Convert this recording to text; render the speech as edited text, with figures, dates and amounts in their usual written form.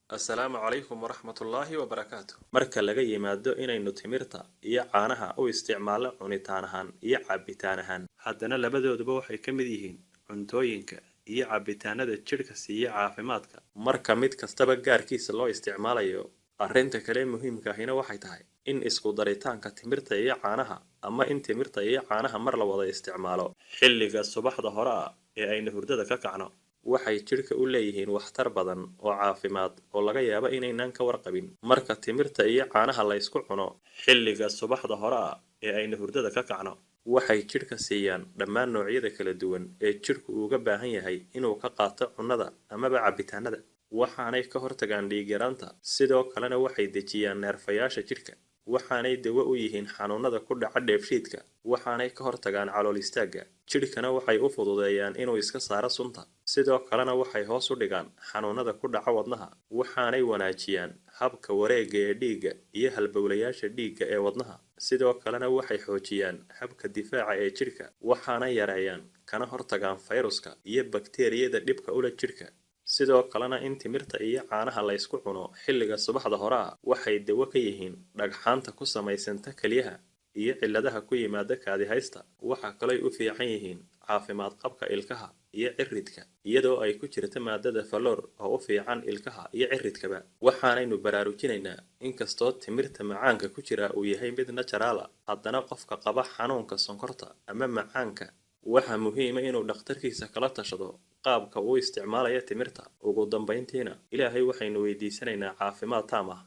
Assalaamu calaykum waraxmatullaahi wabarakaatu. Marka laga yimaado inaynu timirta iyo caanaha u isticmaalno cunitaan ahaan iyo cabitaan ahaan, haddana labadooduba waxay ka mid yihiin cuntooyinka iyo cabitaanada jidhka siiya caafimaadka marka mid kastaba gaarkiisa loo isticmaalayo. Arrinta kale muhiimka ahina waxay tahay in isku daritaanka timirta iyo caanaha ama in timirta iyo caanaha mar la wada isticmaalo xilliga subaxda hore ah ee aynu hurdada ka kacno, waxay jidhka u leeyihiin waxtar badan oo caafimaad oo laga yaabo inaynaan ka warqabin. Marka timirta iyo caanaha la ysku cuno xilliga subaxda hore ah ee aynu hurdada ka kacno, waxay jidhka siiyaan dhammaan noocyada kala duwan ee jidhku uga baahan yahay inuu ka qaato cunnada amaba cabitaanada. Waxaanay ka hortagaan dhiig yaraanta, sidoo kalena waxay dejiyaan neerfayaasha jidhka. Waxaanay dawo u yihiin xanuunada ku dhaca dheefshiidka. Waxaanay ka hortagaan calool istaagga. Jidhkana waxay u fududeeyaan inuu iska saaro sunta. Sidoo kalena waxay hoos u dhigaan xanuunada ku dhaca wadnaha. Waxaanay wanaajiyaan habka wareegga ee dhiigga iyo halbowlayaasha dhiigga ee wadnaha. Sidoo kalena waxay xoojiyaan habka difaaca ee jidhka. Waxaana yareeyaan kana hortagaan fayruska iyo bakteeriyada dhibka ula jidhka. Sidoo kalena in timirta iyo caanaha la ysku cuno xilliga subaxda hore ah waxay dawo ka yihiin dhagxaanta ku samaysanta kelyaha iyo cilladaha ku yimaada kaadihaysta. Waxa kalooy u fiican yihiin caafimaad qabka ilkaha iyo ciridka, iyadoo ay ku jirta maadada faloor oo u fiican ilkaha iyo ciridkaba. Waxaanaynu baraarujinaynaa, inkastoo timirta macaanka ku jira uu yahay mid natural ah, haddana qofka qaba xanuunka sonkorta ama macaanka waxaa muhiima inuu dhakhtarkiisa kala tashado qaabka uu isticmaalayo timirta. Ugu dambayntiina, Ilaahay waxaynu weydiisanaynaa caafimaad taam ah.